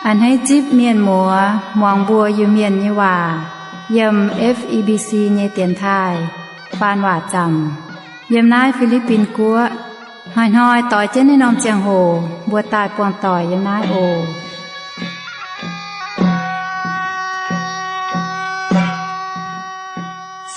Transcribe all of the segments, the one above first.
A'hneiv zipv mienh muoz muangx mbuo Iu-Mienh nyei waac yiem F E B C nyei dienx taaih faan waac zaamc, yiem naaiv Fi^li^bin Guoqv. Hnoi-hnoi doix jienv naaiv norm ziangh hoc mbuo daaih buangh doic yiem naaiv oc.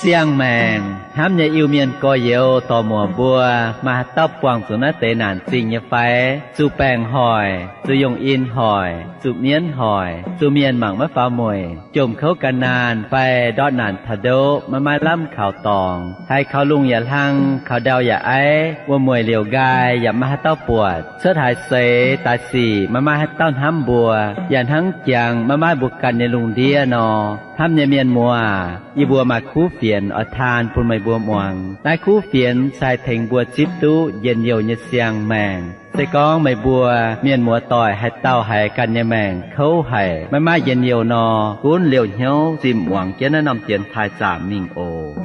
Siang-maengc hnamv nyei Iu-Mienh gorx-youz dorc-muoc mbuo, maaih haaix dauh buangh zuqc naaiv deix naanc zingh nyei fai? Zuqc baengc hoic, zuqc yungh in hoic, zuqc mienv hoic, zuqc mienh mangc maiv faaux mueic, jomc kouv gan naanh fai ndortv naanc taux ndoqv maiv maaih lamh kaux dorngx, haiz kaux lungh yaac hlang, kaux ndau yaac aiv, wuom-mueic liouc nqaai yaac maiv maaih haaix dauh buatc, cuotv haaix seix daaih sic maiv maaih haaix dauh hnamv mbuo, yaac hnangv jangx maiv maaih mbuo ganh nyei lungh ndiev nor, hnamv nyei mienh muoz, yie mbuo maaih kuv fienx oix taan bun meih mbuo muangx. Naaiv kuv fienx se haih tengx mbuo zipv duqv njien-youh nyei siang-maengc. Se gorngv meih mbuo mienh muoz doic haaix dauh haiz ganh nyei maengc kouv haic, maiv maaih njien-youh nor, gunv liouh hnyouv zimh muangx jienv naaiv norm dienx taaih zaamc mingh oc.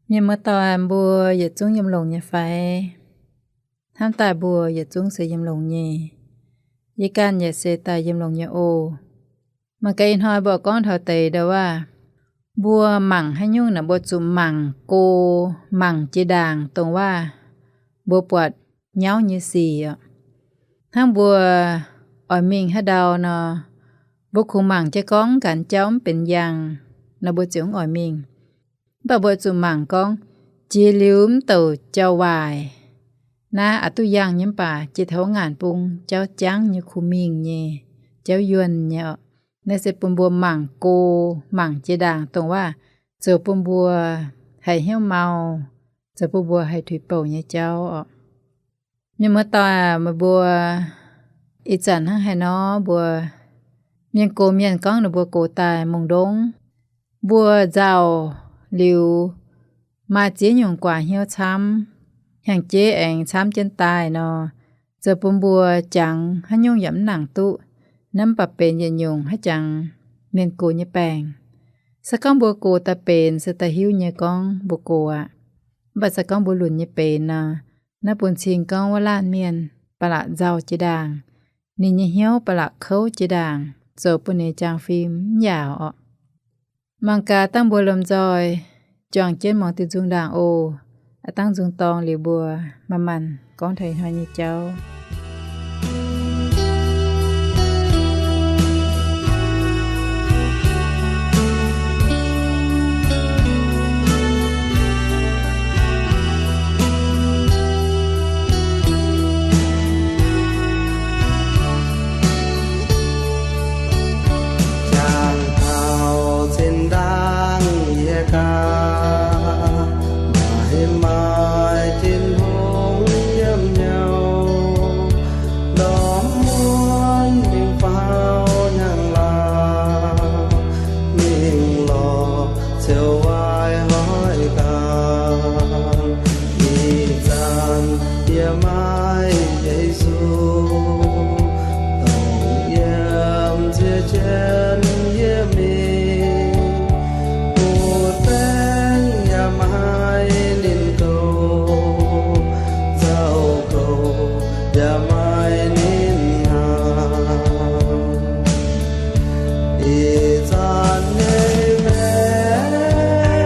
Mienh muoz-doic, mbuo yietc zungv yiem longx nyei fai? Hnamv daaih mbuo yietc zungv se yiem longx nyei. Yie ganh yaac se daaih yiem longx nyei oc. Mangc gaax ih hnoi mbuo gorngv taux deix ndau wuov, mbuo mangc haaix nyungc naaic mbuo zuqc mangc go, mangc jiex ndaangc dongh wuov mbuo buatc nyauv nyei sic oc. Hnangv mbuo oix mingh haaix ndau nor, mbuo kungx mangc jienv gorngv ganh jauv mv benx yangh nor mbuo ziouc mv oix mingh. Mv baac mbuo zuqc mangc gorngv jiex liuz mv douc jauv-waaic naaiv aqc duqv yangh nyei mv baac jiex taux wuov ngaanc bung jauv jangv nyei, kuh mingh nyei, jauv yuonh nyei oc. Naaiv se bun mbuo mangc go, mangc jiex ndaangc dongh wuov zoux bun mbuo haih hnyouv mau, zoux bun mbuo haih tuix bouc nyei jauv oc. Mienh muoz-doic, meih mbuo ih zanc hnangv haaix nor mbuo mienh gox mienh gorngv ninh mbuo gox daaih mungh ndongv, mbuo nzauh liuz maaih ziex nyungc guaax hnyouv camv, hnyangx-jeiv aengx camv jienv daaih nor, zoux bun mbuo jangx haaix nyungc yaac mv nangc duqv. Naaiv mv baac benx yietc nyungc haaix jangx mienh gox nyei baengc. Se gorngv mbuo gox daaih benx se da'hiuv nyei gorngv mbuo gox aqv. Mv baac se gorngv mbuo lunc nyei benx nor, naaiv bun cing gorngv wuov laanh mienh ba'laqc nzauh jiex ndaangc, ninh nyei hnyouv ba'laqc kouv jiex ndaangc, zoux bun ninh nyei jaang fim mv yaauc orqc. Mangc gaax dangh mbuo lomh nzoih juangc jienv muangx diuh nzung ndaangc oc. Aav dangh nzung dorng liuz mbuo manc-manc gorngv taux ih hnoi nyei jauv. Jangx taux zinh ndaangc yie gaax, maaih maaih tin-hungh yiem hnyouv, ndorm muonz mingh faaux hnyangx-laauc, mingh lorz ziouc waaic hoic ganh. Ih zanc yie maaih Yesu, dongh yiem ziec jienv yie mingh, butv-baengc yaac maaih ninh goux, nzauh goux yaac maaih ninh hnaangx. Ih zanc nyei maengc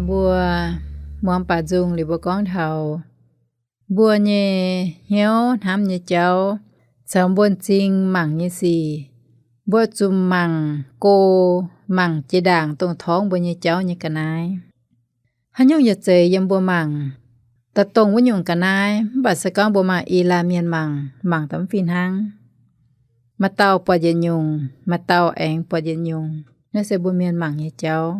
Mbuo muangx baac nzung liuz mbuo gorngv taux mbuo nyei hnyouv hnamv nyei jauv caux mbuo m'zing mangc nyei sic, mbuo zuqc mangc go, mangc jiex ndaangc dongh torngv mbuo nyei jauv nyei ga'naaiv. Haaix nyungc yaac zeiz yiem mbuo mangc. Da'dongh wuov nyungc ga'naaiv, mv baac se gorngv mbuo maaih i laanh mienh mangc, mangc daaih mv fih hnangv. Maaih dauh buatc yietc nyungc, maaih dauh aengx buatc yietc nyungc. Naaiv se mbuo mienh mangc nyei jauv.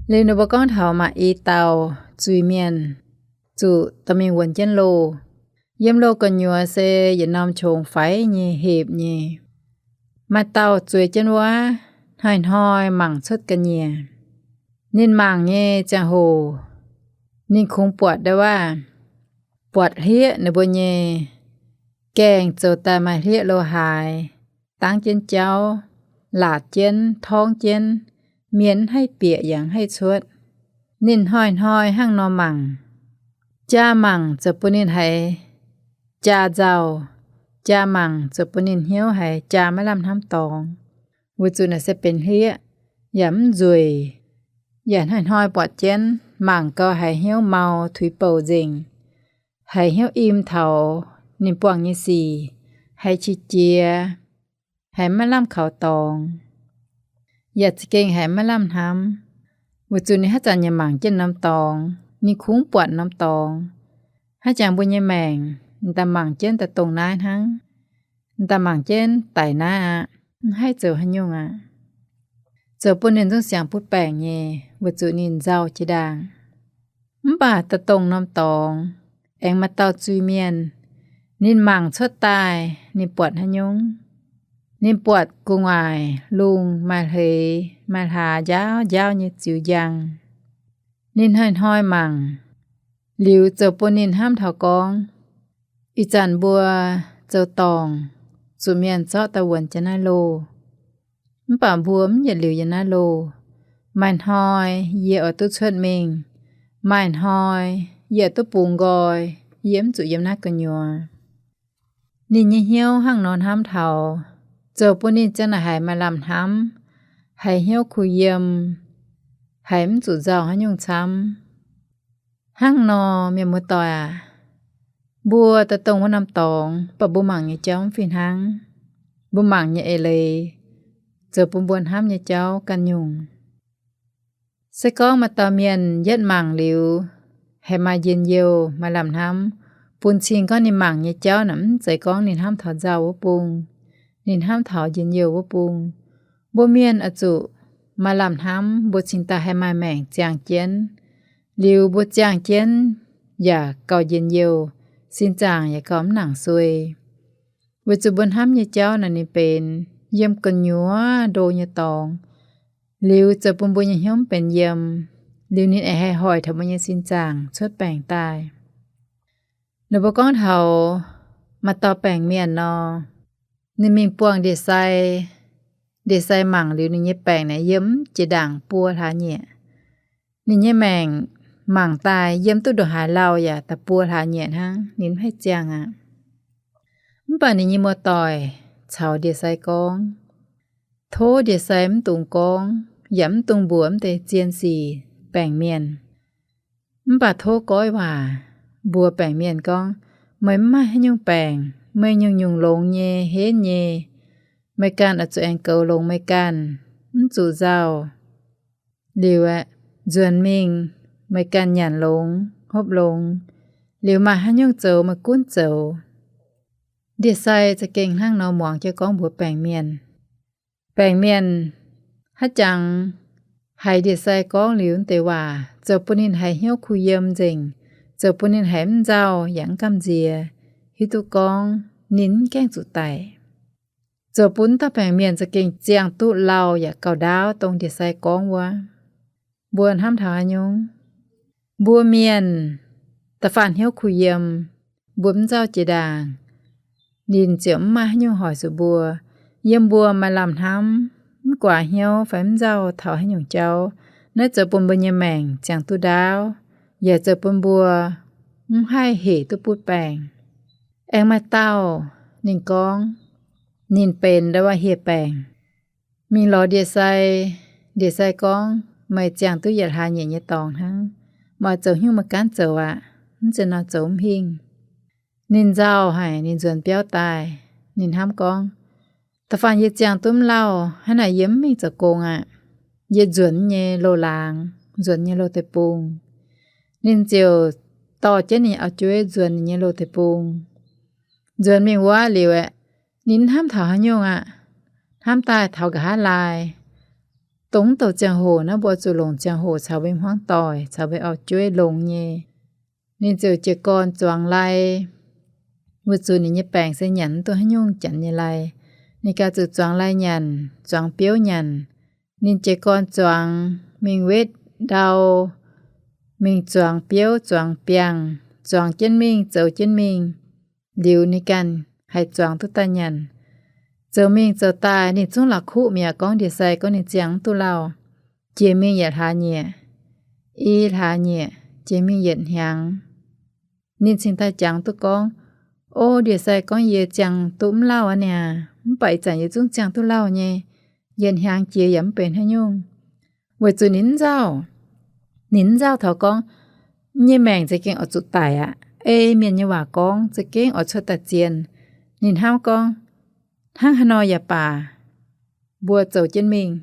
Liuz ninh mbuo gorngv taux maaih i dauh zuiz-mienh zuqc dorh mingh wuonx jienv loh. Yiem loh gu'nyuoz se yietc norm qongx faix nyei, hepc nyei. Maaih dauh zueiz jienv wuov, hnoi-hnoi mangc cuotv ga'nyiec. Ninh mangc nyei ziangh hoc, ninh kungx buatc ndau wuov, buatc hlieqv ninh mbuo nyei gaengh zoux daaih maaih hlieqv lo haaix, dangv jienv jauv, laatc jienv, torngv jienv, mienh mv haih bieqc yaac mv haih cuotv. Ninh hnoi-hnoi hnangv nor mangc. Jaa mangc zoux bun ninh haiz jaa nzauh, jaa mangc zoux bun ninh hnyouv haiz jaa maiv lamh hnamv dorngx. Weic zuqc naaic se benx hlieqv, yaac mv nzueic, yaac hnoi-hnoi buatc jienv, mangc gau haiz hnyouv mau tuix bouc nzengc, haiz hnyouv im taux ninh buangh nyei sic, haiz qiex jiez, haiz maiv lamh kaux dorngx, yaac za'gengh haiz maiv lamh hnamv. Weic zuqc ninh haaix zanc yaac mangc jienv norm dorngx, ninh kungx buatc norm dorngx. Haaix jangx mbuo nyei maengc, m'daaih mangc jienv daaih dongh naaiv hnangv, m'daaih mangc jienv daic naaiv aqv, mv haih zoux haaix nyungc aqv. Zoux bun ninh zungv siangx butv baengc nyei, weic zuqc ninh nzauh jiex ndaangc. Mv baac da'dongh norm dorngx, aengx maaih dauh zuiz-mienh, ninh mangc cuotv daaih ninh buatc haaix nyungc? Ninh buatc gu'nguaaic lungh maaih hleix maaih hlaax njaaux njaaux nyei ziux njang. Ninh hnoi-hnoi mangc, liuz zoux bun ninh hnamv taux gorngv, ih zanc mbuo zoux dorngc, zuqc mienh zorqv daaih wuonx jienv naaiv loh. Mv baac mbuo mv yietc liuz yiem naaiv loh. Maaih hnoi yie oix duqv cuotv mingh, maaih hnoi yie oix duqv bungx nqoi, yie mv zuqc yiem naaiv gu'nyuoz. Ninh nyei hnyouv hnangv nor hnamv taux, zoux bun ninh ziang naaic haiz maaih lamh hnamv, haiz hnyouv kuh yiem, haiz mv zuqc nzauh haaix nyungc camv. Hnangv nor, mienh muoz-doic aac, mbuo daaih dongh wuov norm dorngx, mv baac mbuo mangc nyei jauv mv fih hnangv. Mbuo mangc nyei eix leiz zoux bun mbuo hnamv nyei jauv ganh nyungc. Se gorngv maaih dauh mienh yietv mangc liuz, haiz maaih njien-youh, maaih lamh hnamv, bun cing gorngv ninh mangc nyei jauv naaic mv zeiz gorngv ninh hnamv taux nzauh wuov bung, ninh hnamv taux njien-youh wuov bung. Mbuo mienh oix zuqc maaih lamh hnamv, mbuo cingx daaih haih maaih maengc ziangh jienv. Liuz mbuo ziangh jienv yaac gauh njien-youh, sin zaangc yaac gauh mv nangc suei. Weic zuqc mbuo hnamv nyei jauv naaic ninh benx yiem gu'nyuoz ndo nyei dorngx, liuz zoux bun mbuo nyei hnyouv mv benx yiem, liuz ninh aengx haih hoic taux mbuo nyei sin zaangc cuotv baengc daaih. Ninh mbuo gorngv taux maaih dauh baengc mienh nor, ninh mingh buangh ndie-sai. Ndie-sai mangc liuz ninh nyei baengc naaic yiem jiex ndaangc buo hlaax nyieqc. Ninh nyei maengc mangc daaih yiem duqv ndongc haaix lauh yaac da'buo hlaax nyieqc hnangv, ninh mv haih ziangh aqv. Mv baac ninh nyei muoz-doic caux ndie-sai gorngv, tov ndie-sai mv dungx gorngv yaac mv dungx mbuox mv deix zien sic baengc mienh. Mv baac tov goiv waac mbuox baengc mienh gorngv, meih mv maaih haaix nyungc baengc, meih nyungc-nyungc longx nyei, henv nyei. Meih ganh oix zuqc aengx goux longx meih ganh, mv zuqc nzauh. Liuz aeqv, nzuonx mingh meih ganh nyanc longx, hopv longx. Liuz maaih haaix nyungc zoux meih gunv zoux. Ndie-sai za'gengh hnangv nor muangx jienv gorngv mbuox baengc mienh. Baengc mienh haaix jangx haiz ndie-sai gorngv liuz deix waac, zoux bun ninh haiz hnyouv kuh yiem nzengc, zoux bun ninh haiz mv nzauh yaac mv gamh nziex, hiuv duqv gorngv ninh mv gaengh zuqc daic. Zoux bun dauh baengc mienh za'gengh ziangh duqv lauh yaac gauh ndaauv dongh ndie-sai gorngv wuov. Mbuo hnamv taux haaix nyungc? Mbuo mienh da'faanh hnyouv kuh yiem, mbuo mv nzauh jiex ndaangc, ninh ziouc mv maaih haaix nyungc hoic zuqc mbuo. Yiem mbuo maaih lamh hnamv, mv guaax hnyouv fai mv nzauh taux haaix nyungc jauv, naaiv zoux bun mbuo nyei maengc ziangh duqv ndaauv, yaac zoux bun mbuo mv haih hec duqv butv baengc. Aengx maaih dauh ninh gorngv, ninh benx ndau wuov hieh baengc, mingh lorz ndie-sai. Ndie-sai gorngv, meih ziangh duqv yietc hlaax nyieqc nyei dorngx hnangv. Meih zoux haaix nyungc meih gaanv zoux aqv. Mv zeiz nor zoux mv hingh. Ninh nzauh haic, ninh nzuonx biauv daaih. Ninh hnamv gorngv, Da'faanh yie ziangh duqv mv lauh, hnangv naaic yie mv mingh zoux gong aqv. Yie nzuonx nyei loz-laangz, nzuonx nyei loz-deic-bung. Ninh ziouc dorh jienv ninh auv-jueiv nzuonx ninh nyei loz-deic-bung. Nzuonx mingh wuov liuz aeqv, ninh hnamv taux haaix nyungc aqv. Hnamv daaih taux nqa'haav laai, dongh mv douc ziangh hoc naaiv mbuo zuqc longc ziangh hoc caux mbuo hmuangv doic caux mbuo auv-jueiv longx nyei. Ninh ziouc jiez gorn zuangx lai, weic zuqc ninh nyei baengc se nyanc mv duqv haaix nyungc janx nyei lai. Ninh gauh zuqc zuangx lai nyanc, zuangx biouv nyanc. Ninh jiez gorn zuangx, mingh wetv ndau, mingh zuangx biouv, zuangx biangh, zuangx jienv mingh, zoux jienv mingh. Liuz ninh ganh haih zuangx duqv daaih nyanc. Zoux mingh zoux daaih ninh zungv la'kuqv mi'aqv, gorngv ndie-sai gorngv ninh ziangh mv duqv lauh. Jiex mingh yietc hlaax nyieqc, i hlaax nyieqc, jiex mingh yietc hnyangx, ninh cingx daaih jangx duqv gorngv, O, ndie-sai gorngv yie ziangh duqv mv lauh aqv niaa, mv baac ih zanc yie zungv ziangh duqv lauh nyei. Yietc hnyangx jiex yaac mv benx haaix nyungc, weic zuqc ninh mv nzauh. Ninh mv nzauh taux gorngv, Nyei maengc za'gengh oix zuqc daic aqv. Ei mienh nyei waac gorngv za'gengh oix cuotv daaih zien. Ninh hnamv gorngv, Hnangv haaix nor yaac baac, mbuo zoux jienv mingh.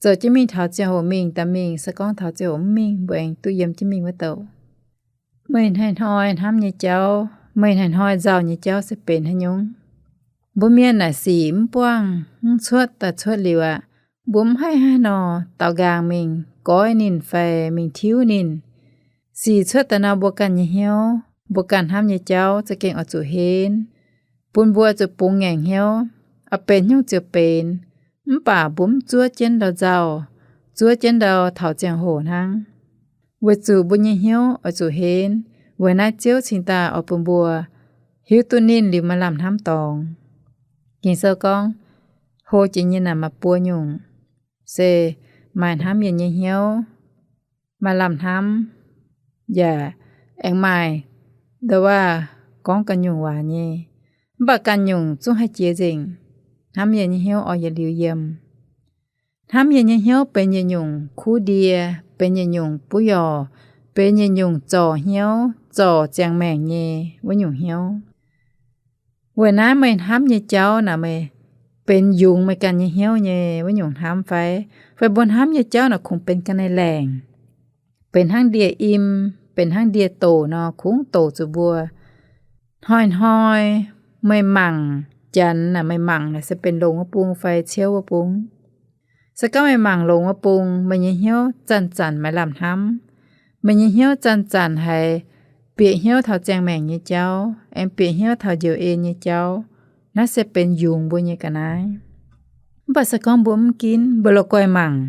Zoux jienv mingh taux ziangh hoc mingh daaih mingh, se gorngv taux ziangh hoc mv mingh, mbuo aengx duqv yiem jienv mingh wuov douc. Meih hnoi-hnoi hnamv nyei jauv, meih hnoi-hnoi nzauh nyei jauv se benx haaix nyungc? Mbuo mienh naaic sic mv buangh, mv cuotv daaih cuotv liuz aqv. Mbuo mv haih haaix nor daaux nqaang mingh goiv ninh fai mingh tiuv ninh. Sic cuotv daaih nor mbuo ganh nyei hnyouv, mbuo ganh hnamv nyei jauv za'gengh oix zuqc henv, bun mbuo zuqc bungx ngaengc hnyouv. Oix benx nyungc ziouc benx, mv baac mbuo mv zuov jienv ndau nzauh, zuov jienv ndau taux ziangh hoc hnangv. Weic zuqc mbuo nyei hnyouv oix zuqc henv, weic naaiv Ziouv cingx daaih oix bun mbuo hiuv duqv ninh liuz maaih lamh hnamv dorngx. Ging-Sou gorngv, hlo jiex nyei naaic maaih buo nyungc, se maaih hnamv mienh nyei hnyouv, maaih lamh hnamv, yaac aengx maaih ndau waac gorngv ganh nyungc waac nyei. Mv baac ganh nyungc zungv haih jiex nzengc. Hnamv mienh nyei hnyouv oix yietc liuz yiem. Hnamv mienh nyei hnyouv benx yietc nyungc kuv ndie, benx yietc nyungc buov yorc, benx yietc nyungc zorc hnyouv, zorc ziangh maengc nyei wuov nyungc hnyouv. Weic naaiv meih hnamv nyei jauv naaic meih benx yungz meih ganh nyei hnyouv nyei wuov nyungc hnamv fai? Fai mbuo hnamv nyei jauv naaic kungx benx ga'naaiv laengc, benx hnangv ndie-im, benx hnangv ndie-doc nor, kungx doqc zuqc mbuo. Hnoi-hnoi meih mangc Janx naaic, meih mangc naaic se benx longx wuov bung fai ciouv wuov bung? Se gorngv meih mangc longx wuov bung, meih nyei hnyouv zanc-zanc maaih lamh hnamv. Meih nyei hnyouv zanc-zanc haiz bieqc hnyouv taux ziangh maengc nyei jauv, aengx bieqc hnyouv taux njoux en nyei jauv. Naaiv se benx yungz mbuo nyei ga'naaiv. Mv baac se gorngv mbuo mv ginv, mbuo la'guaih mangc,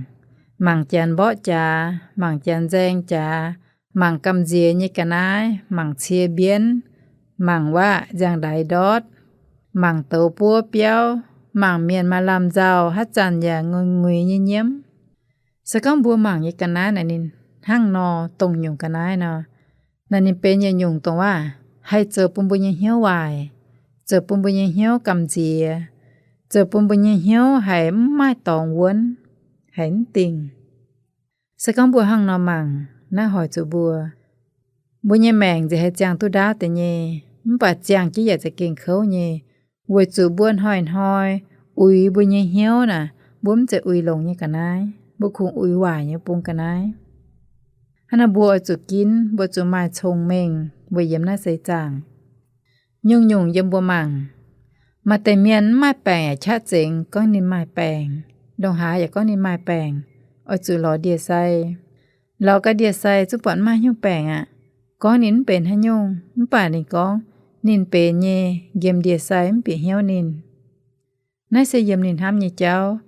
mangc Janx mborqv jaax, mangc Janx nzaeng jaax, mangc gamh nziex nyei ga'naaiv, mangc cie mbienv, mangc waac nziang-ndaix ndortv, mangc douz buov biauv, mangc mienh maaih lamh nzauh, haaix zanc yaac nguiz-nguiz nyei nyiemv. Se gorngv mbuo mangc nyei ga'naaiv naaic ninh hnangv nor, dongh nyungc ga'naaiv nor, naaic ninh benx yietc nyungc dongh waac haih zoux bun mbuo nyei hnyouv waaic, zoux bun mbuo nyei hnyouv gamh nziex, zoux bun mbuo nyei hnyouv haiz mv maaih dorngx wuonv, haiz mv dingc. Se gorngv mbuo hnangv nor mangc, naaiv hoic zuqc mbuo, mbuo nyei maengc nziex haih ziangh duqv ndaauv deix nyei, mv baac ziangh jienv yaac za'gengh kouv nyei, weic zuqc mbuo hnoi-hnoi uix mbuo nyei hnyouv naaic, mbuo mv zeiz uix longx nyei ga'naaiv, mbuo kungx uix waaic nyei bung ga'naaiv. Hnangv naaic mbuo oix zuqc ginv, mbuo zuqc maaih cong-mengh weic yiem naaiv seix zaangc. Nyungc-nyungc yiem mbuo mangc, maaih deix mienh mv maaih baengc yaac qaqv zengx gorngv ninh maaih baengc, ndongc haaix yaac gorngv ninh maaih baengc, oix zuqc lorz ndie-sai. Lorz ga'ndie sai zungv buatc mv maaih haaix nyungc baengc aqv. Gorngv ninh mv benx haaix nyungc, mv baac ninh gorngv ninh benx nyei, nqemh ndie sai mv bieqc hnyouv ninh. Naaiv se yiem ninh hnamv nyei jauv,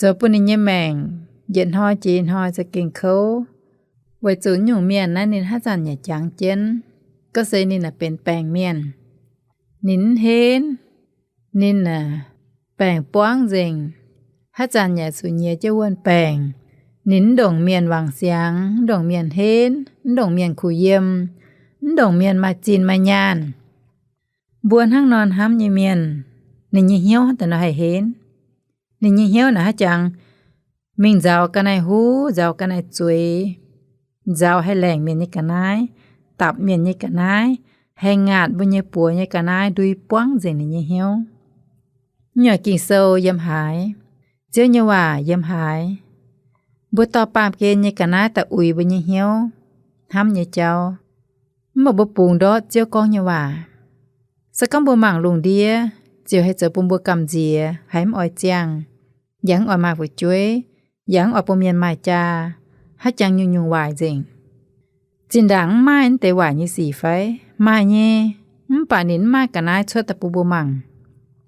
zoux bun ninh nyei maengc yietc hnoi jiex hnoi za'gengh kouv. Weic zuqc nyungc mienh naaiv ninh haaix zanc yaac jangx jienv, gorngv se ninh aah benx baengc mienh. Ninh mv henv, ninh aah baengc buangv nzengc, haaix zanc yaac zuqc nyiex jienv wuonh baengc. Ninh mv ndongc mienh wangc siangx, mv ndongc mienh henv, mv ndongc mienh kuh yiem, mv ndongc mienh maaih zinh maaih nyaanh. Mbuo hnangv nor hnamv nyei mienh, ninh nyei hnyouv hnangv daaih nor haih henv. Ninh nyei hnyouv naaic haaix jangx mingh nzaaux ga'naaiv huv, nzaaux ga'naaiv zueiz, nzaaux haih laengc mienh nyei ga'naaiv, dapc mienh nyei ga'naaiv, haih ngaatc mbuo nyei buoz nyei ga'naaiv ndui buangv nzengc ninh nyei hnyouv. Nyuoqc Ging-Sou yiem haaix, Ziouv nyei waac yiem haaix, mbuo dorh baamh gen nyei ga'naaiv daaih uix mbuo nyei hnyouv, hnamv nyei jauv. Mv baac mbuo bungx ndortv Ziouv gorngv nyei waac. Se gorngv mbuo mangc lungh ndiev, ziouc haih zoux bun mbuo gamh nziex, haiz mv oix ziangh, yaac mv oix maaih fu'jueiv, yaac mv oix bun mienh maaih jaa, haaix jangx nyungc-nyungc waaic nzengc. Zinh ndaangc mv maaih naaiv deix waaic nyei sic fai? Maaih nyei, mv baac ninh mv maaih ga'naaiv cuotv daaih bun mbuo mangc.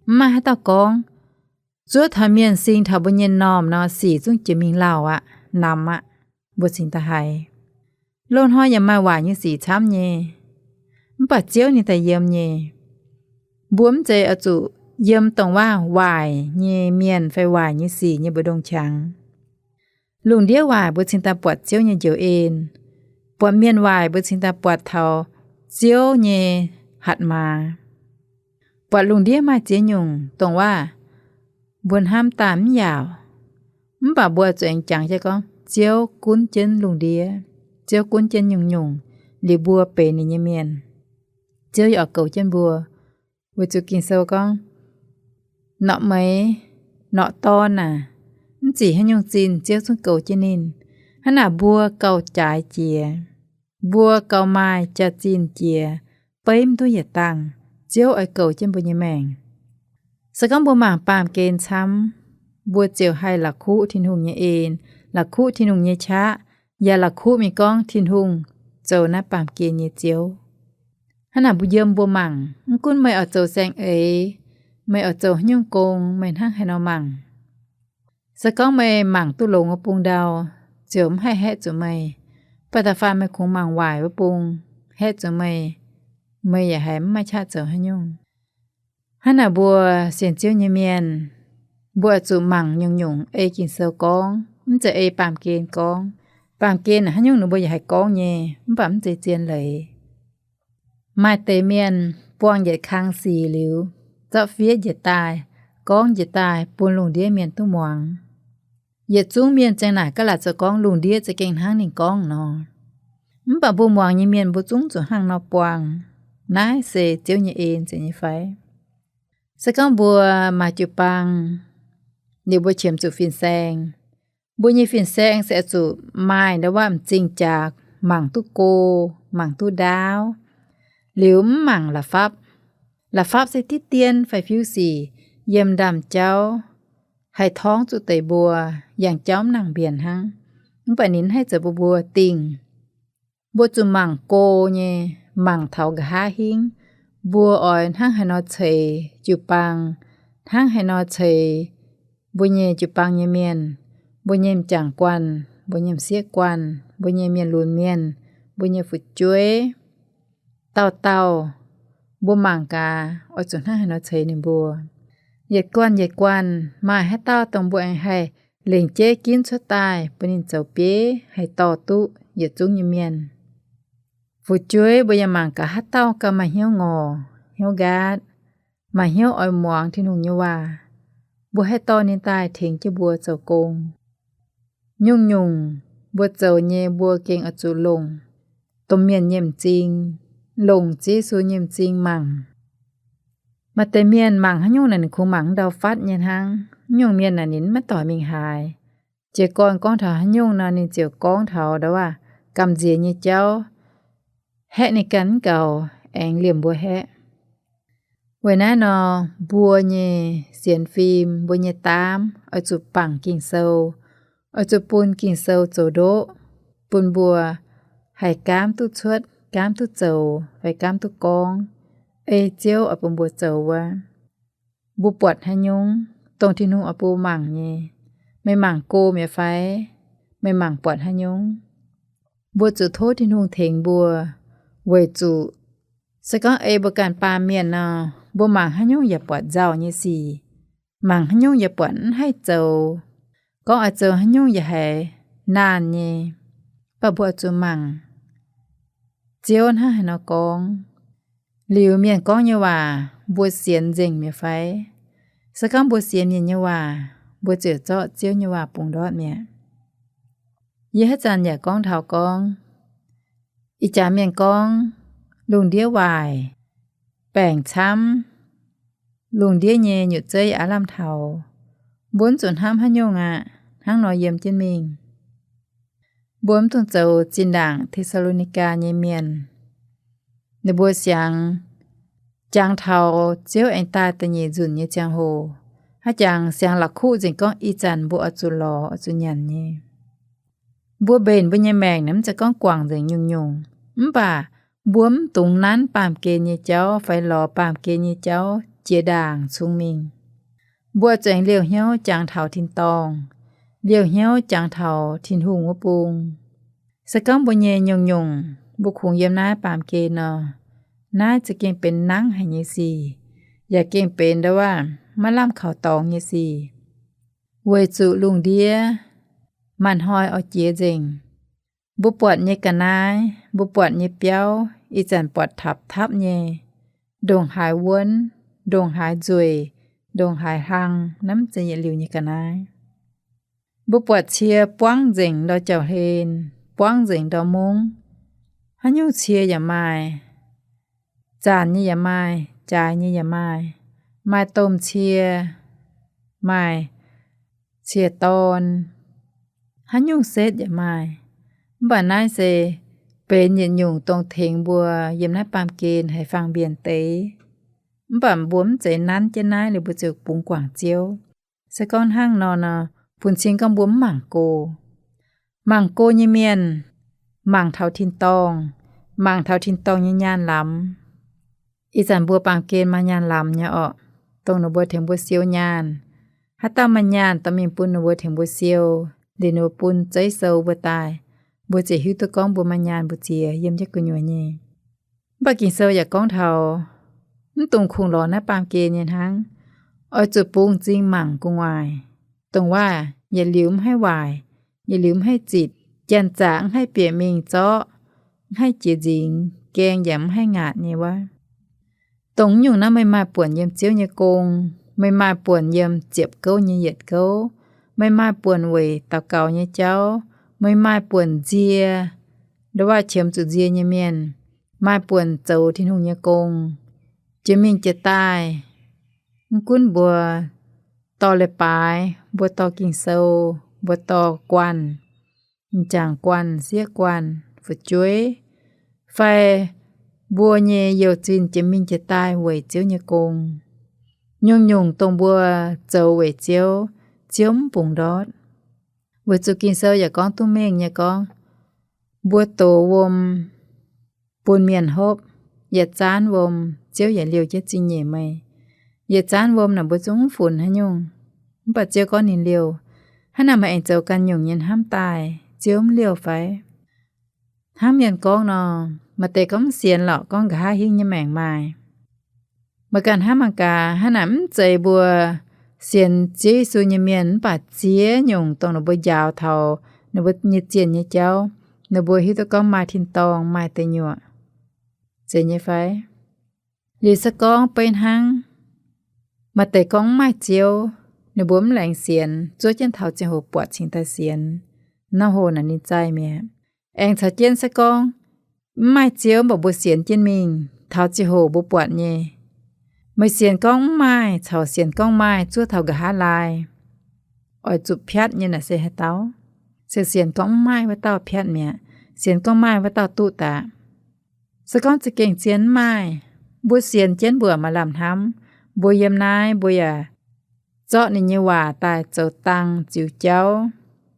Mv maaih haaix dauh gorngv, zuov taux mienh sing taux mbuo nyei m'normh nor, sic zungv jiex mingh lauh aqv, namx aqv, mbuo cingx daaih haiz. Loz-hnoi yaac maaih waaic nyei sic camv nyei, mv baac Ziouv ninh daaih yiem nyei. Mbuo mv zeiz oix zuqc yiem dongh waac-waaic nyei mienh fai waaic nyei sic nyei mbu'ndongx qangx. Lungh ndiev waaic mbuo cingx daaih buatc Ziouv nyei njoux en. Buatc mienh waaic mbuo cingx daaih buatc taux Ziouv nyei hatc maaz. Buatc lungh ndiev maaih ziex nyungc dongh waac mbuo hnamv daaih mv yaauc, mv baac mbuo zuqc aengx jangx jienv gorngv Ziouv gunv jienv lungh ndiev, Ziouv gunv jienv nyungc-nyungc, liuz mbuo benx ninh nyei mienh, Ziouv yaac oix goux jienv mbuo. Weic zuqc Ging-Sou gorngv, norqc meix, norqc dorn aah, mv zic haaix nyungc zinh, Ziouv zungv goux jienv ninh. Hnangv naaic mbuo gauh jaaix jiex, mbuo gauh maaih jaax-zinh jiex, beiv mv duqv yietc dangh, Ziouv oix goux jienv mbuo nyei maengc. Se gorngv mbuo mangc baamh gen camv, mbuo ziouc haih la'kuqv Tin-Hungh nyei en, la'kuqv Tin-Hungh nyei qaqv, yaac la'kuqv mingh gorngv Tin-Hungh zoux naaiv baamh gen nyei Ziouv. Hnangv naaic mbuo yiem mbuo mangc, mv gunv meih oix zoux saeng-eix, meih oix zoux haaix nyungc gong, meih hnangv haaix nor mangc. Se gorngv meih mangc duqv longx wuov bung ndau, ziouc mv haih haeqv zuqc meih. Mv baac da'faanh meih kungx mangc waaic wuov bung haeqv zuqc meih, meih yaac haiz mv maaih qaqv zoux haaix nyungc. Hnangv naaic mbuo sienx Ziouv nyei mienh, mbuo oix zuqc mangc nyungc-nyungc ei Ging-Sou gorngv, mv zeiz ei baamh gen gorngv. Baamh gen haaix nyungc ninh mbuo yaac haih gorngv nyei, mv baac mv zeiz zien leiz. Maaih deix mienh buangh yietc kang sic liuz, zorqv fiev njiec daaih, gorngv njiec daaih bun lungh ndiev mienh duqv muangx. Yietc zungv mienh ziang naaic gaav laatc zoux gorngv lungh ndiev za'gengh hnangv ninh gorngv nor. Mv baac mbuo muangx nyei mienh mbuo zungv zuqc hnangv nor buangh, naaiv se Ziouv nyei en zeiz nyei fai? Se gorngv mbuo maaih jiu-baang, liuz mbuo qiemx zuqc fin-saeng, mbuo nyei fin-saeng se oix zuqc maaih ndau wuov m'zing jaax mangc duqv go, mangc duqv ndaauv, liuz mv mangc la'fapv. La'fapv se diqv dien fai fiuv sic yiem ndaamv-jauv haih torngv zuqc deix mbuo, yangh jauv mv nangc mbienc hnangv. Mv baac ninh haih zoux bun mbuo dingh. Mbuo zuqc mangc go nyei, mangc taux nqa'haav hingv. Mbuo oix hnangv haaix nor ceix jiu-baang, hnangv haaix nor ceix mbuo nyei jiu-baang nyei mienh, mbuo nyei m'jangc guanh, mbuo nyei m'sieqv guanh, mbuo nyei mienh lunx mienh, mbuo nyei fu'jueiv, dauh dauh, mbuo mangc gaax oix zuqc hnangv haaix nor ceix ninh mbuo. Yietc guanh yietc guanh maaih haaix dauh dongh mbuo aengx haih lengc jeiv ginv cuotv daaih bun ninh zoux bieiv haih dorh duqv yietc zungv nyei mienh. Fu'jueiv mbuo yaac mangc gaax haaix dauh gauh maaih hnyouv ngorc, hnyouv nqaatv, maaih hnyouv oix muangx Tin-Hungh nyei waac, mbuo haih dorh ninh daaih tengx jienv mbuo zoux gong. Nyungc-nyungc mbuo zoux nyei mbuo gengh oix zuqc longc domh mienh nyei m'zing, longc Ziouv Yesu nyei m'zing mangc. Maaih deix mienh mangc haaix nyungc naaic ninh kungx mangc ndau fatv nyei hnangv. Nyungc mienh naaic ninh maiv doix mingh haaix. Jiez gorn gorngv taux haaix nyungc nor, ninh ziouc gorngv taux ndau waac gamh nziex nyei jauv, haeqv ninh ganh mv gaux, aengx liemh mbuo haeqv. Weic naaiv nor, mbuo nyei sienx fim, mbuo nyei daamv oix zuqc bangc Ging-Sou, oix zuqc bun Ging-Sou zoux ndoqv, bun mbuo haih gaamv duqv cuotv, gaamv duqv zoux fai gaamv duqv gorngv ei Ziouv oix bun mbuo zoux wuov. Mbuo buatc haaix nyungc dongh Tin-Hungh oix bun mbuo mangc nyei? Meih mangc go mi'aqv fai? Meih mangc buatc haaix nyungc? Mbuo zuqc tov Tin-Hungh tengx mbuo, weic zuqc se gorngv ei mbuo ganh baamh mienh nor, mbuo mangc haaix nyungc yaac buatc nzauh nyei sic, mangc haaix nyungc yaac buatc mv haih zoux. Gorngv oix zoux haaix nyungc yaac haiz naanh nyei. Mv baac mbuo oix zuqc mangc Ziouv hnangv haaix nor gorngv. Liuz mienh gorngv nyei waac mbuo sienx nzengc mi'aqv fai? Se gorngv mbuo sienx mienh nyei waac, mbuo ziouc zorqv Ziouv nyei waac bungx ndortv mi'aqv. Yie haaix zanc yaac gorngv taux gorngv, ih jaax mienh gorngv lungh ndiev waaic, baengc camv, lungh ndiev nyei nyutc zeiv aav lamh taux, mbuo mv zuqc hnamv haaix nyungc aqv. Hnangv nor yiem jienv mingh. Mbuo mv dungx zoux zinh ndaangc Te^saa^lo^ni^gaa nyei mienh. Ninh mbuo siangx jangx taux Ziouv aengx daaih da'nyeic nzunc nyei ziangh hoc, haaix jangx siangx la'kuqv nzengc gorngv ih zanc mbuo oix zuqc lorz, oix zuqc nyanc nyei. Mbuo mbenc mbuo nyei maengc naaiv mv zeiz gorngv guangc nzengc nyungc-nyungc, mv baac mbuo mv dungx nanv baamh gen nyei jauv fai lorz baamh gen nyei jauv jiex ndaangc cong-mengh. Mbuo zuqc aengx liouh hnyouv jangx taux tin-dorngh, liouh hnyouv jangx taux Tin-Hungh wuov bung. Se gorngv mbuo nyei nyungc-nyungc mbuo kungx yiem naaiv baamh gen nor, naaiv za'gengh benx nangv haic nyei sic, yaac gengh benx ndo waac maiv lamh kaux dorngx nyei sic, weic zuqc lungh ndiev maaih hnoi oix jiex nzengc. Mbuo buatc nyei ga'naaiv, mbuo buatc nyei biauv, ih zanc buatc tapc-tapv nyei, ndongc haaix wuonv, ndongc haaix nzueic, ndongc haaix hlang, naaiv mv zeiz yietc liuz nyei ga'naaiv. Mbuo buatc cie buangv nzengc ndau jauv-hlen, buangv nzengc ndau mungv, haaix nyungc cie yaac maaih, zaanc nyei yaac maaih, jaaix nyei yaac maaih, maaih domh cie, maaih cie-dorn, haaix nyungc setv yaac maaih. Mv baac naaiv se benx yietc nyungc dongh tengx mbuo yiem naaiv baamh gen haih faang-mbienc deix. Mv baac mbuo mv zeiz nanv jienv naaiv liuz mbuo ziouc bungx guangc Ziouv. Se gorngv hnangv nor nor, bun cing gorngv mbuo mv mangc go. Mangc go nyei mienh mangc taux tin-dorngh, mangc taux tin-dorngh nyei nyaanh lamz. Ih zanc mbuo baamh gen maaih nyaanh lamz nyei orqc, dongh ninh mbuo tengx mbuo siou nyaanh. Haaix dauh maaih nyaanh dorh mingh bun ninh mbuo tengx mbuo siou, liuz ninh mbuo bun zeiv sou mbuo daaih, mbuo ziouc hiuv duqv gorngv mbuo maaih nyaanh mbu'ziex yiem jienv gu'nyuoz nyei. Mv baac Ging-Sou yaac gorngv taux, mv dungx kungx lorz naaiv baamh gen nyei hnangv. Oix zuqc bungx m'zing mangc gu'nguaaic, dongh waac yietc liuz mv haih waaic, yietc liuz mv haih zitc, janx-zaqc mv haih bieqc mingh zorqv, mv haih jiex nzingx, gaeng yaac mv haih ngaatc nyei wuov. Dongh nyungc naaiv meih maaih buonc yiem Ziouv nyei gong, meih maaih buonc yiem ziepc gouv nyei yietc gouv, meih maaih buonc weic daux gaux nyei jauv, meih maaih buonc nzie, ndo waac qiemx zuqc nzie nyei mienh, maaih buonc zoux Tin-Hungh nyei gong, jiex mingh jiex daaih. Mv gunv mbuo dorh leiz-baaix, mbuo dorh Ging-Sou, mbuo dorh guanh, m'jangc guanh, sieqv guanh, fu'jueiv, fai mbuo nyei youh zinh jiex mingh jiex daaih weic Ziouv nyei gong. Nyungc-nyungc dongh mbuo zoux weic Ziouv, Ziouv mv bungx ndortv. Weic zuqc Ging-Sou yaac gorngv duqv mengh nyei gorngv, mbuo dox wuom bun mienh hopv, yietc zaanv wuom Ziouv yaac liouh jienv zingh nyeic meih. Yietc zaanv wuom naaic mbuo zungv mv funx haaix nyungc. Mv baac Ziouv gorngv ninh liouh. Hnangv naaic meih aengx zoux ganh nyungc nyei hnamv daaih, Ziouv mv liouh fai? Hnangv mienh gorngv nor, maaih deix gorngv mv sienx lorqc, gorngv nqa'haav hingv nyei maengc maaih. Meih ganh hnamv mangc gaax, hnangv naaic mv zeiz mbuo sienx Ziouv Yesu nyei mienh mv baac ziex nyungc dongh ninh mbuo njaaux taux ninh mbuo nyei zienh nyei jauv, ninh mbuo hiuv duqv gorngv maaih tin-dorngh, maaih deic nyuoqc, zeiz nyei fai? Liuz se gorngv beiv hnangv, maaih deix gorngv mv maaih Ziouv, ninh mbuo mv laengz sienx, zuov jienv taux ziangh hoc buatc cingx daaih sienx, naaiv hoc naaic ninh zaih mi'aqv. Aengx caux jienv se gorngv mv maaih Ziouv mv baac mbuo sienx jienv mingh, taux ziangh hoc mbuo buatc nyei. Meih sienx gorngv mv maaih caux sienx gorngv maaih zuov taux nqa'haav laai, oix zuqc piatv nyei naaic se haaix dauh? Se sienx gorngv mv maaih wuov dauh piatv mi'aqv. Sienx gorngv maaih wuov dauh duqv daaih. Se gorngv za'gengh zien mv maaih, mbuo sienx jienv mbuo maaih lamh hnamv, mbuo yiem naaiv mbuo yaac zorqv ninh nyei waac daaih zoux dang ziux jauv,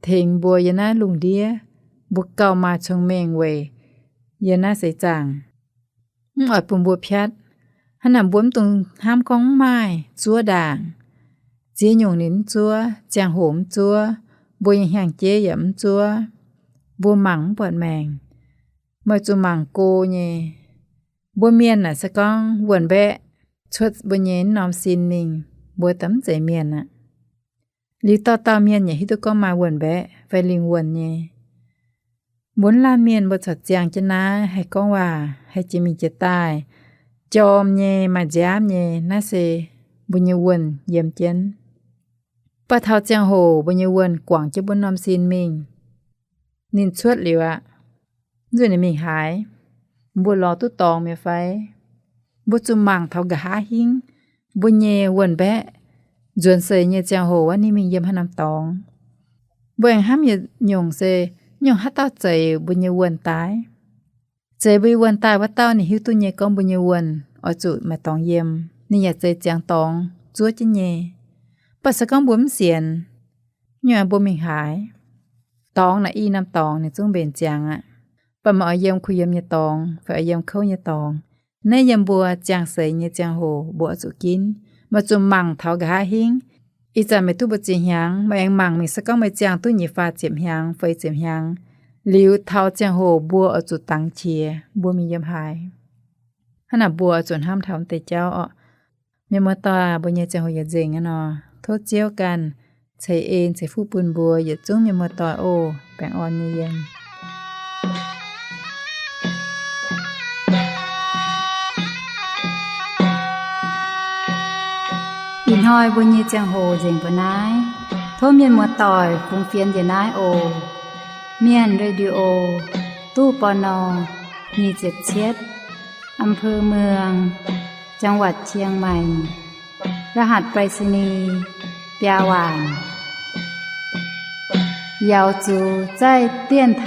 tengx mbuo yiem naaiv lungh ndiev, mbuo gauh maaih cong-mengh weic yiem naaiv seix zaangc. Mv oix bun mbuo piatv. Hnangv naaic mbuo mv dungx hnamv gorngv mv maaih zuov ndaangc. Ziex nyungc ninh mv zuov, ziangh hoc mv zuov, mbuo nyei hnyangx-jeiv yaac mv zuov, mbuo mangc mv buatc maengc. Meih zuqc mangc go nyei. Mbuo mienh naaic se gorngv wuonh mbaeqc cuotv mbuo nyei norm sin mingh, mbuo daaih mv zeiz mienh aqv. Liuz dauh dauh mienh yaac hiuv duqv gorngv maaih wuonh mbaeqc fai lingh wuonh nyei. Mbuo laanh mienh mbuo corc ziangh jienv naaiv haih gorngv waac, haih jiex mingh jiex daaih, jorm nyei, maaih nziaamv nyei, naaiv se mbuo nyei wuonh yiem jienv. Baac taux ziangh hoc mbuo nyei wuonh guangc jienv mbuo norm sin mingh, ninh cuotv liuz aqv. Nzunc ninh mingh haaix? Mbuo lorz duqv dorngx mi'aqv fai? Mbuo zuqc mangc taux nqa'haav hingv mbuo nyei wuonh mbaeqv nzuonx seix nyei ziangh hoc wuov ninh mingh yiem haaix norm dorngx. Mbuo aengx hnamv yietc nyungc se, nyungc haaix dauh zeix mbuo nyei wuonh daaih? Zeix mbuo nyei wuonh daaih wuov dauh ninh hiuv duqv nyei gorngv mbuo nyei wuonh oix zuqc maaih dorngx yiem, ninh yaac zeix ziangx dorngx zuov jienv nyei. Baac se gorngv mbuo mv sienx, nyungc mbuo mingh haaix? Dorngx naaic i norm dorngx ninh zungv mbenc ziangx aqv. Baac meih oix yiem kuh yiem nyei dorngx fai oix yiem kouv nyei dorngx? Naaiv yiem mbuo ziangh seix nyei ziangh hoc mbuo oix zuqc ginv. Meih zuqc mangc taux nqa'haav hingv. Ih zanc meih duqv mbu'ziex hnyangx, meih aengx mangc mingh se gorngv meih ziangh duqv nyic faah ziepc hnyangx fai ziepc hnyangx, liuz taux ziangh hoc mbuo oix zuqc dangx qiex mbuo mingh yiem haaix. Hnangv naaic mbuo oix zuqc hnamv taux deix jauv orqc. Mienh muoz-doic, mbuo nyei ziangh hoc yietc nzengc aqv nor, tov Ziouv ganh ceix en ceix fuqv bun mbuo yietc zungv mienh muoz-doic oc. Baengh orn nyei yiem. Ih hnoi mbuo nyei ziangh hoc nzengc mbuo naaiv. Tov mienh muoz-doic fungx fienx njiec naaiv oc. Mienh Radio, ตู้ ปณ. nyic ziepc cietv, อำเภอเมือง จังหวัดเชียงใหม่ รหัสไปรษณีย์ biaa waanc. 瑶族在电台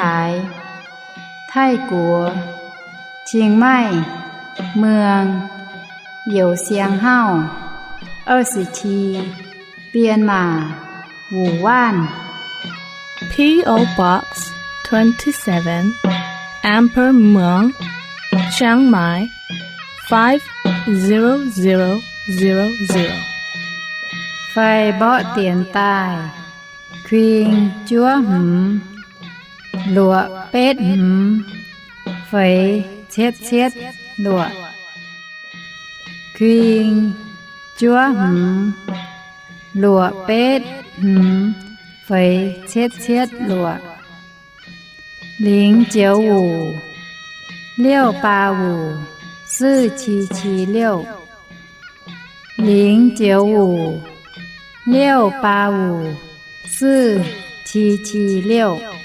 Taiv-Guoqv, Chiang Mai, เมือง Youz Siang Hauv, 二十七, Bienh Maac, Wuonh Waanh. P O Box twenty-seven, Amber Muang, Chiang Mai, five zero zero zero zero. Fai mborqv dienx daaih, kuing juov hmz, luoqc betv hmz, feix cietv cietv luoqc. Kuing juov hmz, luoqc betv hmz, feix cietv cietv luoqc. 零九五, 六八五, 四七七六. 零九五, 六八五, 四七七六.